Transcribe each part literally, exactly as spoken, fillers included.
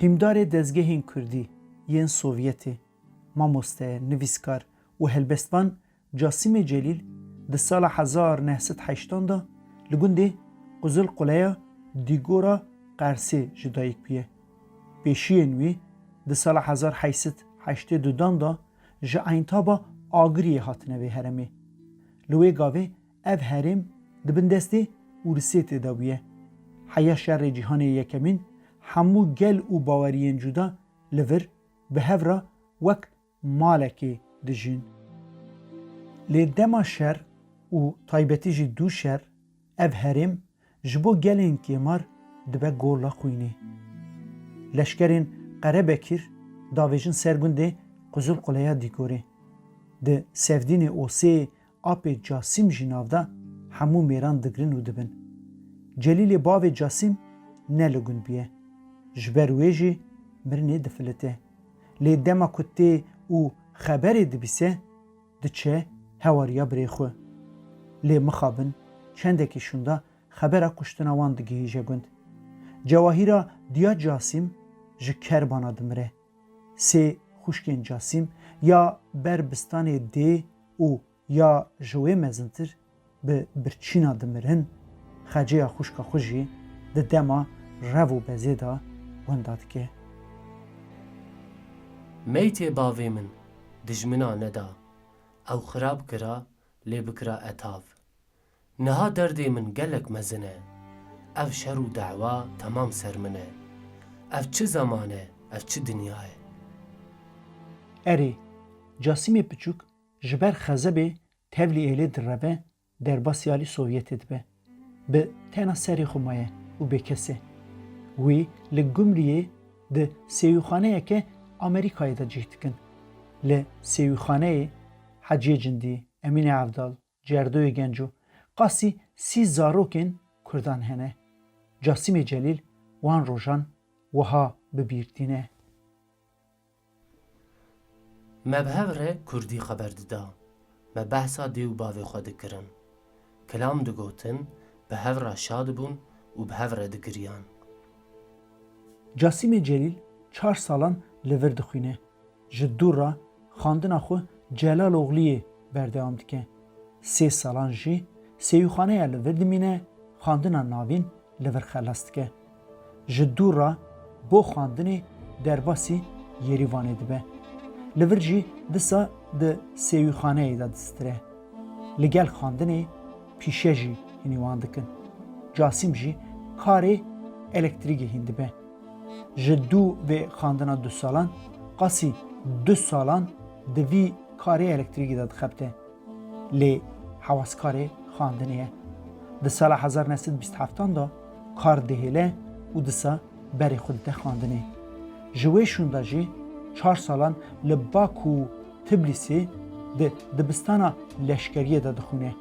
Hîmdarê dezgehên kurdî yên Sovyetê, mamoste, nivîskar û helbestvan Casîmê Celîl di sala hezar neh sed heştan de li gundê Qizilquleya Dîgora Qersê ji dayik bûye. Pêşiyên wî di sala hezar heşt sed heştê dudan de ji Eynîtaba Agiriyê hatine vê herêmê. Li wê gavê ev herêm di bin destê Ûrisêtê de bûye. Heya Şerê Cîhanê Yekemîn hemû gel û baweriyên cuda li vir bi hev re wek malekê dijîn. Lê dema şer û taybetî jî dû şer, ev herêm ji bo gelên kêmar dibe gola xwînê. Leşkerên Qerebekîr davêjin ser gundê Qizilquleya Dîgorê. Di Sevdînê Osê apê Casîm jî nav de, hemû mêran digrin û dibin. Celîlê bavê Casîm ne li gund bûye. Ji ber wê jî mirinê difilite. Lê dema ku tê û xeberê dibîse, diçe hewariya birê xwe. Lê mixabin çendekî şûnda xebera kuştina wan digihîje gund. Cewahîra diya Casîm ji Kerbana dimire. Sê xwişkên Casîm ya ber bistanê dê û ya ji wê mezintir bi birçîna dimirin, xecêya xwişka xwe jî di dema rev û bezê de wenda dike. Meytê bavê min dijmina neda, ew xirab kira, lê bikira etav. Niha derdê min gelek mezin e. Ev şer û dewa temam ser min e. Ev çi zeman e, ev çi dinya ye? Erê, Casîmê piçûk ji ber xezebê tevlî êlê direve, derbasî alî Sovyetê dibe. Bi tena serê xwe maye û bêkes e. Wî li Gumriyê di sêwîxaneyeke Amerîkayê de cih dikin. Li sêwîxaneyê Heciyê Cindî, Emînê Evdal, Cerdoyê Genco, qasî sî zarokên kurdan hene. Casîmê Celîl wan rojan wiha bi bîr tîne. Me bi hev re kurdî xeber dida. Me behsa dê û bavê xwe dikirin. Kilam digotin, bi hev re şa dibûn û bi hev re digiriyan. Casîmê Celîl çar salan li vir dixwîne. Ji dû re xwendina xwe Celalogliyê berdewam dike. Sê salan jî sêwîxaneya li vir dimîne, xwendina navîn li vir xelas dike. Ji dû re bo xwendinê derbasî Yerîvanê dibe. Li vir jî disa di sêwîxaneyê de distire. Li gel xwendinê pîşe jî hînî wan dikin. Casîm jî karê elektrîgê hîn dibe. Ji dû vê xwendina du salan, qasî du salan di vî karê elektrîgê de dixebite. Lê hewaskarê xwendinê ye. Di sala hezar neh sed bîst heftan de kar dihêle û disa berê xwe dide xwendinê. Ji wê şûnda jî çar salan li Bak û Tiblîsê di dibistana leşkeriyê de dixwîne.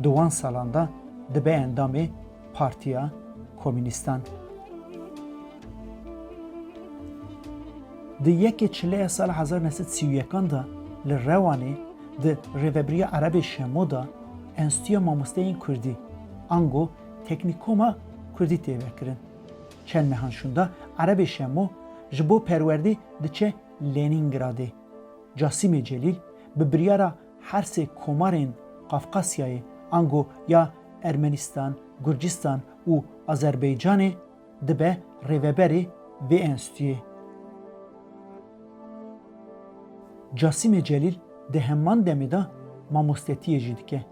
Di wan salan de dibe endamê Partiya Komûnîstan. Di yekê Çileya sala hezar neh sed sî û yekan de li Rewanê di Rêvebiriya Erebê Şemo de Enstîtuya Mamosteyên Kurdî, ango Teknîkoma Kurdî tê vekirin. Çend mehan şûnda Erebê Şemo ji bo perwerdê diçe Lenîngradê. Casîmê Celîl bi biryara her sê komarên Qafqasyayê, ango ya Ermenîstan, Gurcistan û Azerbaycanê dibe rêveberê vê enstîtuyê. Casîmê Celîl di heman demê de mamostetiyê jî dike.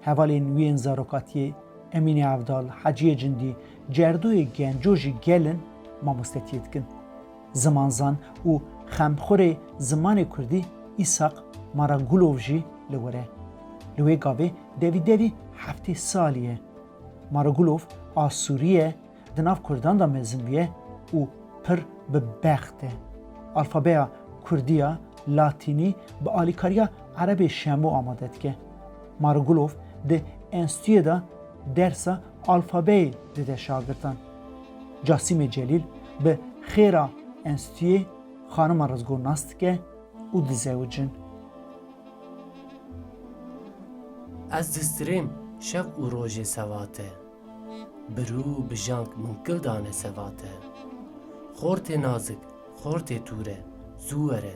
Hevalên wî yên zarokatiyê Emînê Evdal, Heciyê Cindî, Cerdoyê Genco jî gelin mamostetiyê dikin. Zimanzan û xemxurê zimanê kurdî Îshak Maragulov jî li wir e. Li wê gavê devî devî heftê salî ye. Maragulov Asûrî ye, di nav kurdan de mezin bûye û pir bi bext e. Alfabeya kurdî ya latînî bi alîkariya Erebê Şemo amade dike. Maragulov di enstîtuyê de dersa alfabeyê dide şagirtan. Casîmê Celîl bi xêra enstîtuyê xanima rizgo nas dike û dizewicin. Ez distirêm şev û rojê sevate. Birû bijank min kil dane sevate. Xortê nazik, xortê tûre, zû were.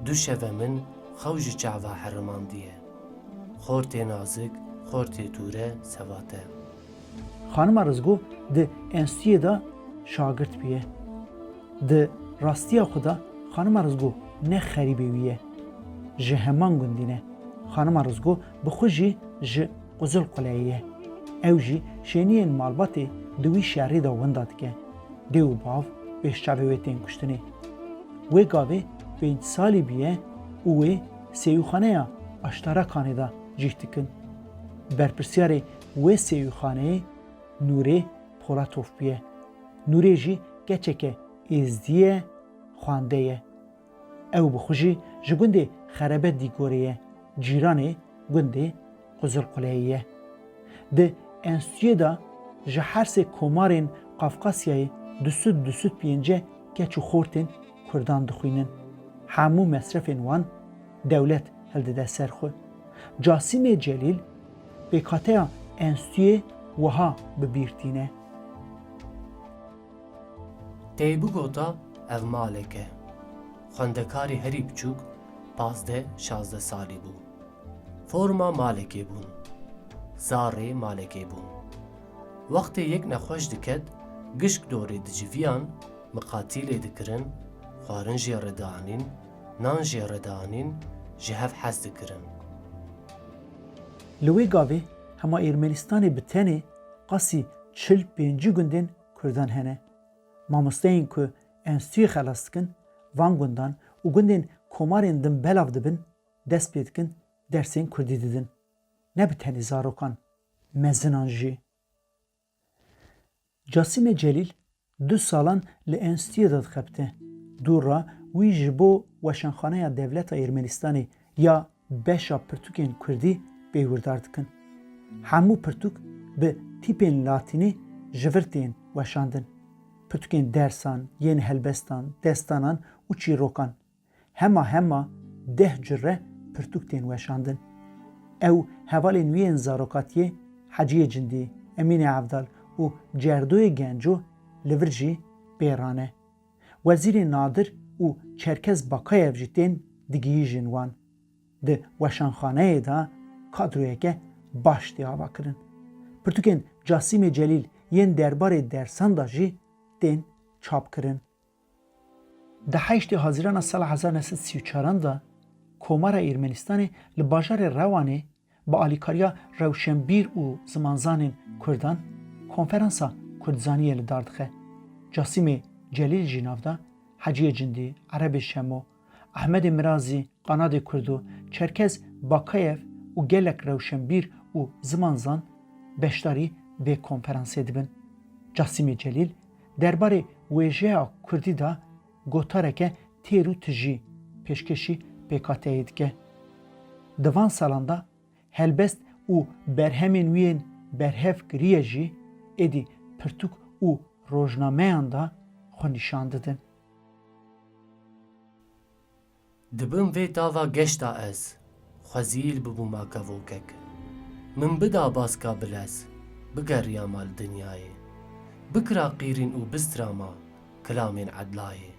Du şeve min xew ji çava herimandiye. Xortê nazik, xortê tûre, sevate. Xanima Rizgo di enstitûyê de şagirt bûye. Di rastiya xwe de Xanima Rizgo ne xerîbê wî ye. Ji heman gundî ne. Xanima Rizgo bi xwe jî ji Quzilquleyê ye. Ew jî şêniyên malbatê di wî şerî de winda dike. Dê û bav pêşçavê wê tên kuştinê. Wê gavê pênc salî bûye û wê sêwîxaneya Aştarakanê de cih dikin. Berpirsyarê wê sêwîxaneyê Nûrê Polatov bûye. Nûrê jî keçeke êzdî ye, xwende ye. Ew bi xwe jî ji gundê Xerebe Dîgorê ye, cîranê gundê Quzilquleyê ye. Di enstitûyê de ji her sê komarên Qafqasyayê du sed du sed pêncî keç û xortên Kurdan dixwînin. Hemû mesrefên wan dewlet hildide ser xwe. Casîmê Celîl pêkhateya enstitûyê wiha bi bîr tîne. Tey bigota ev malek e. Xwendekarê herî biçûk pazdeh şazdeh salî bû. Forma malekê bûn. Zarê malekê bûn. Wextê yek nexweş diket, gişk dorê diciviyan, miqatî lê dikirin, xwarin jê re dianîn, nan jê re dianîn, ji hev hez dikirin. Li wê gavê hema Ermenistanê bi tenê qasî çil pêncî gundên Kurdan hene. Mamosteyên ku enstitûyê xelas dikin, van gundan û gundên komarên din belav dibin, dest pê dikin, dersên Kurdî didin. Ne bi tenê zarokan, mezinan jî. Casîmê Celîl du salan li enstitûyê de dixebite. Dû re wî ji bo Weşanxaneya Dewleta Ermenistanê ya beşa pirtûkên Kurdî pêwirdar dikin. Hemû pirtûk bi tîpên latînî ji vir tên weşandin. Pirtûkên dersan, yên helbestan, destanan û çîrokan. Hema hema deh cure pirtûk tên weşandin. Ew hevalên wî yên zarokatiyê Heciyê Cindî, Emînê Evdal û Cerdoyê Genco li vir jî pê rane. Wezîrê Nadir û Çerkez Bakayev jî tên digihîjin wan. Di weşanxaneyê de kadroyeke baş tê avakirin. Pirtûkên Casîmê Celîl yên derbarê dersan de jî tên çapkirin. Di heştê Hazîrana sala hezar neh sed sî û çaran de Komara Ermenistanê li bajarê Rewanê bi alîkariya rewşenbîr û zimanzanên Kurdan konferansa Kurdzaniyê li dar dixe. Casîmê Celîl jî nav da, Heciyê Cindî, Erebê Şemo, Ehmedê Mirazî, Qanadê Kurdo, Çerkez Bakayev û gelek rewşenbîr û zimanzan beşdarî vê konferansê dibin. Casîmê Celîl derbarê wêjeya Kurdî de gotareke têr û tijî pêşkêşî pêkhateyê dike. Di van salan de helbest û berhemên wî yên berhev kiriye jî êdî pirtûk û rojnameyan de xwe nîşan didin. Di bin vê tava geşta ez, xwezîl bibûma kevokek. Min bida baska bilez, bigeriyama li dinyayê. Bikira qîrîn û bistrama kilamên edlayê.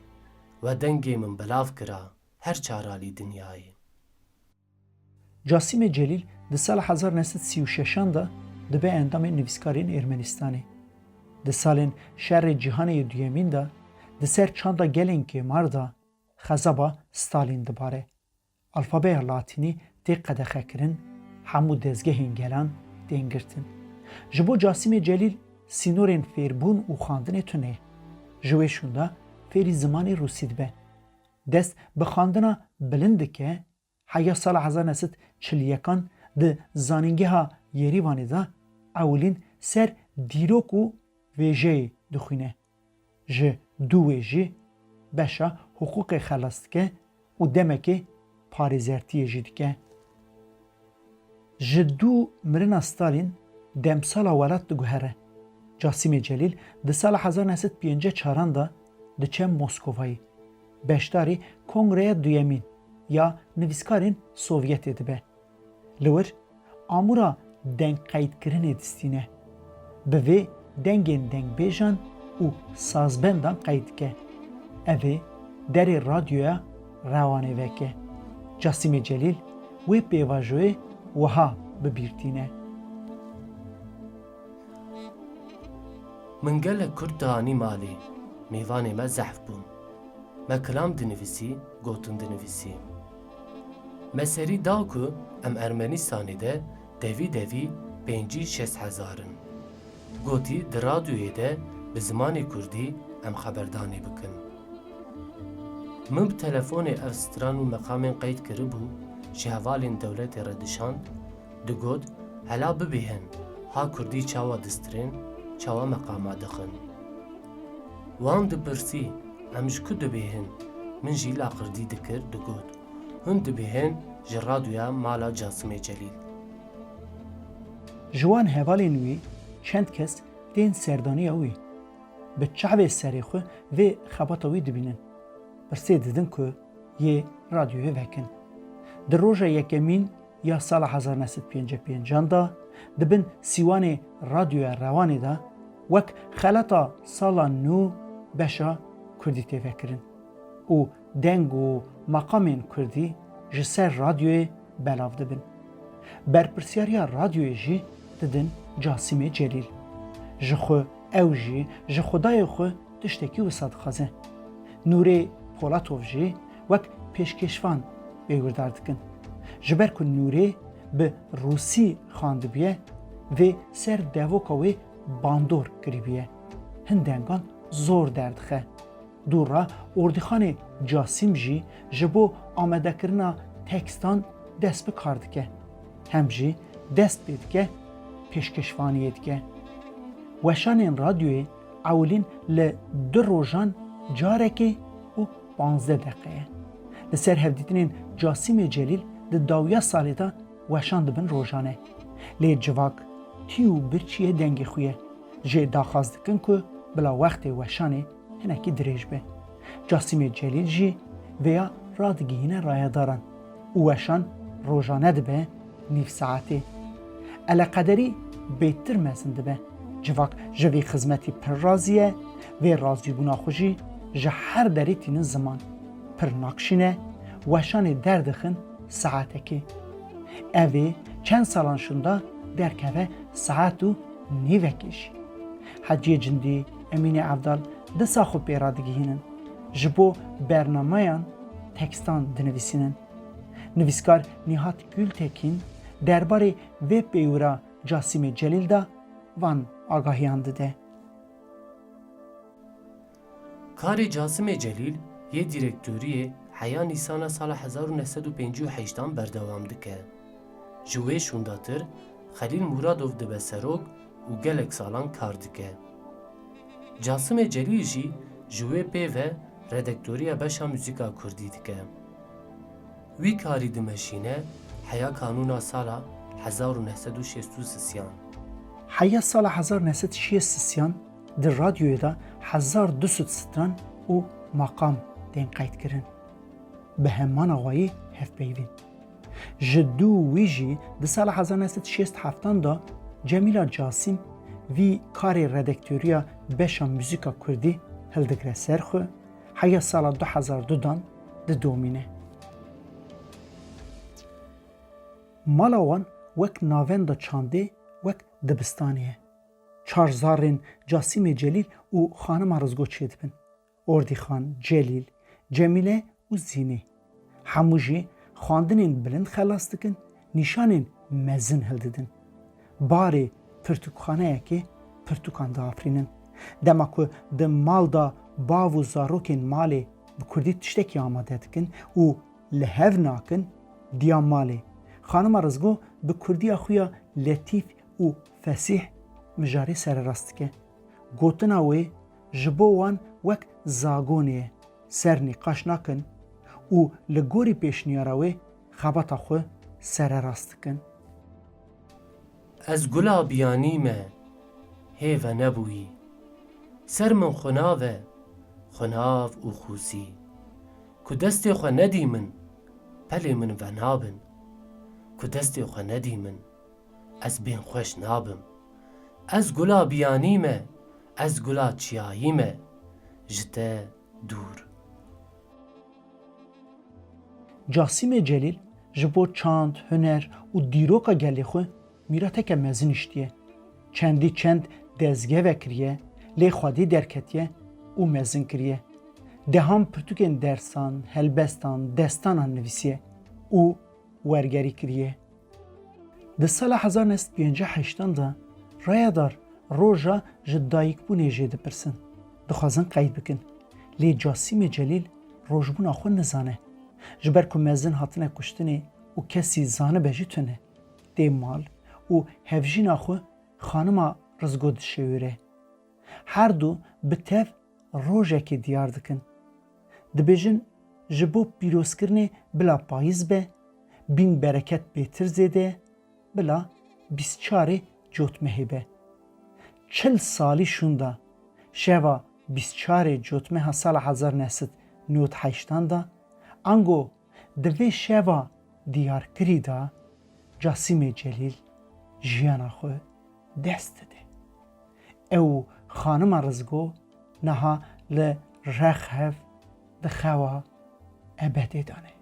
We dengê min belav kira her çaralî dinyayê. Casîmê Celîl di sala hezar neh sed sî û şeşan de dibe endamê nivîskarên Ermenistanê. Di salên Şerê Cîhanê yê Duyemîn de di ser çanda gelên kêmar de xezaba Stalîn dibare. Alfabeya latînî tê qedexekirin, hemû dezgehên gelan tên girtin. Ji bo Casîmê Celîl sînorên fêrbûn û xwendinê tune ye. Ji wê şûnda fêrî zimanê rûsî dibe. Dest bi xwendina bilind dike, heya sala hezar neh sed çil yekan di Zanîngeha Yerîvanê de ewilîn ser dîrok û vêjeyê dixwîne. Ji dû wê jî beşa hiqûqê xelas dike û demekê parêzertiyê jî dike. Ji dû mirina Stalîn demsala welat diguhere. Casîmê Celîl di sala hezar neh sed pêncî û çaran de diçe Moskovayê. Beşdarî Kongreya Duyemîn ya Nivîskarên Sovyetê dibe. Li wir amûra dengqeydkirinê distîne. Bi vê dengên dengbêjan û sazbendan qeyd dike. Ev ê derê radyoya Rewanê veke. Casîmê Celîl wê pêvajoyê wiha bi bîr tîne. Min gelek kurd dihanî malê, mêvanê me zehf bûn. Me kilam dinivîsî, gotin dinivîsî. Me serî da ku em Ermenistanê de devî devî pêncî şêst hezar in. Gotî di radyoyê de bi zimanê kurdî em xeberdanê bikin. Min bi telefonê ev stran û meqamên qeyd kiribû, ji hevalên dewletê re dişand, digot, hela bibêhin, ha kurdî çawa distirên, çawa meqama dixin. Wan dipirsî, em ji ku dibêhin, min jî laqirdî dikir, digot, hûn dibêhin ji radyoya mala Casimê Celîl. Ji wan hevalên wî çend kes tên serdaniya wî. Bi çavê serê xwe vê xebata wî dibînin. Pirsê didin ku yê radyoyê vekin. Di roja yekemîn ya sala hezar neh sed pêncî û pêncan de di bin sîwanê Radyoya Rewanê de wek xelata sala nû beşa kurdî tê vekirin û deng û meqamên kurdî ji ser radyoyê belav dibin. Berpirsyariya radyoyê jî didin Casîmê Celîl. Ji xwe ew jî ji xwedayê xwe tiştekî wisa dixwaze. Nûrê Polatov jî wek pêşkêşvan pêwirdar dikin. Ji ber ku Nûrê bi rûsî xandibiye, vê ser devoka wê bandor kirîbiye. Hin dengan zor derdixe. Dû re Ordîxanê Casîm jî ji bo amadekirina tekstan dest bi kar dike. Hem jî dest pê dike, pêşkêşvaniyê dike. Weşanên radyoyê ewilîn li du rojan carekê û panzdeh deqe ye. Li ser hevdîtinên Casîmê Celîl di dawiya salê de weşan dibin rojane. Lê civak tî û birçî ye dengê xwe ye. Jê daxwaz dikin ku bila wextê weşanê hinekî dirêj be. Casîmê Celîl jî vêya radigihîne rayedaran û weşan rojane dibe nîv saetê. Eleqederî bêtir mezin dibe. Civak ji vî xizmetî pir razî ye, vê razîbûna xwe jî ji her derê tînin ziman. Pir nakişîne, weşanê derdixin saetekê. Ev ê çend salan şûnda derkeve saet û nîvekê jî. Heciyê Cindî, Emînê Evdal disa xwe pê re digihînin. Ji bo bernameyan tekstan dinivîsînin. Nivîskar Nîhat Gultekîn derbarê vê pêwira Casîmê Celîl de van agahiyan dide. Karê Casimê Celîl yê dîrektoriyê heya Nîsana sala hezar û neh sed û pêncî û heştan berdewam dike. Ji wê şûndatir Xelîl Muradov dibe serok û gelek salan kar dike. Casimê Celîl jî ji wê pê ve redaktoriya beşa muzîka kurdî dike. Wî karî dimeşîne heya kanûna sala hezar û neh sed û şêst û sisiyan. Heya sala hezar neh sed şêst sisiyan di radyoyê de hezar du sed stran û maqam tên qeydkirin. Bi heman awayî hevpeyvîn. Ji dû wî jî di sala hezar neh sed şêst heftan de Cemîla Casîm vî karê redaktoriya beşa muzîka kurdî hildigre ser xwe, heya sala du hezar dudan didomîne. Mala wan wek navenda çandê, wek dibistanê ye. Çar zarên Casîmê Celîl û xanima Rizgo çêdibin. Ordîxan, Celîl, Cemîle û Zînê. Hemû jî xwendinên bilind xelas dikin, nîşanên mezin hildidin. Barê pirtûkxaneyekê pirtûkan diafirînin. Dema ku di mal de bav û zarokên malê bi kurdî tiştekî amade dikin û li hev nakin, diya malê. Xanima Rizgo bi kurdiya xwe ya letîf û fesîh mijarê sererast dike. Gotina wê ji bo wan wek zagonê ye, ser nîqaş nakin û li gorî pêşniyara wê xebata xwe sererast dikin. Ez gula biyanî me, hê venebûyî. Ser min xunav e, xunav û xûsî. Ku destê xwe nedî min, pelê min venabin. Ku destê xwe nedî min, ez bên xweş nabim. Ez gula biyanî me, Ez gula çiyayî me ji te dûr. Casîmê Celîl ji bo çand, huner û dîroka gelê xwe mîrateke mezin hiştiye. Çendî çend dezge vekiriye, lê xwedî derketiye û mezin kiriye. Dehan pirtûkên dersan, helbestan, destanan nivîsiye û wergerî kiriye. Di sala hezar neh sed pêncî heştan de raya dar roja ji dayikbûnê jê dipirsin. Dixwazin qeyd bikin. Lê Casîmê Celîl rojbûna xwe nizane. Ji ber ku mezin hatine kuştinê û kesî zanibe jî tune. Tê mal û hevjîna xwe xanima Rizgo dişêwire. Her du bi tev rojekê diyar dikin. Dibêjin ji bo pîrozkirinê bila payîz be, bîn bereket bêtir zêde, bila bîst çarê cotmehê be. Çil salî şûnda şeva bîst çarê cotmeha sala hezar neh sed nod heştan da, ango di vê şeva diyarkirî da Casîmê Celîl jiyana xwe dest dide. Ew xanima Rizgo niha li rex hev di xewa ebedê de ne.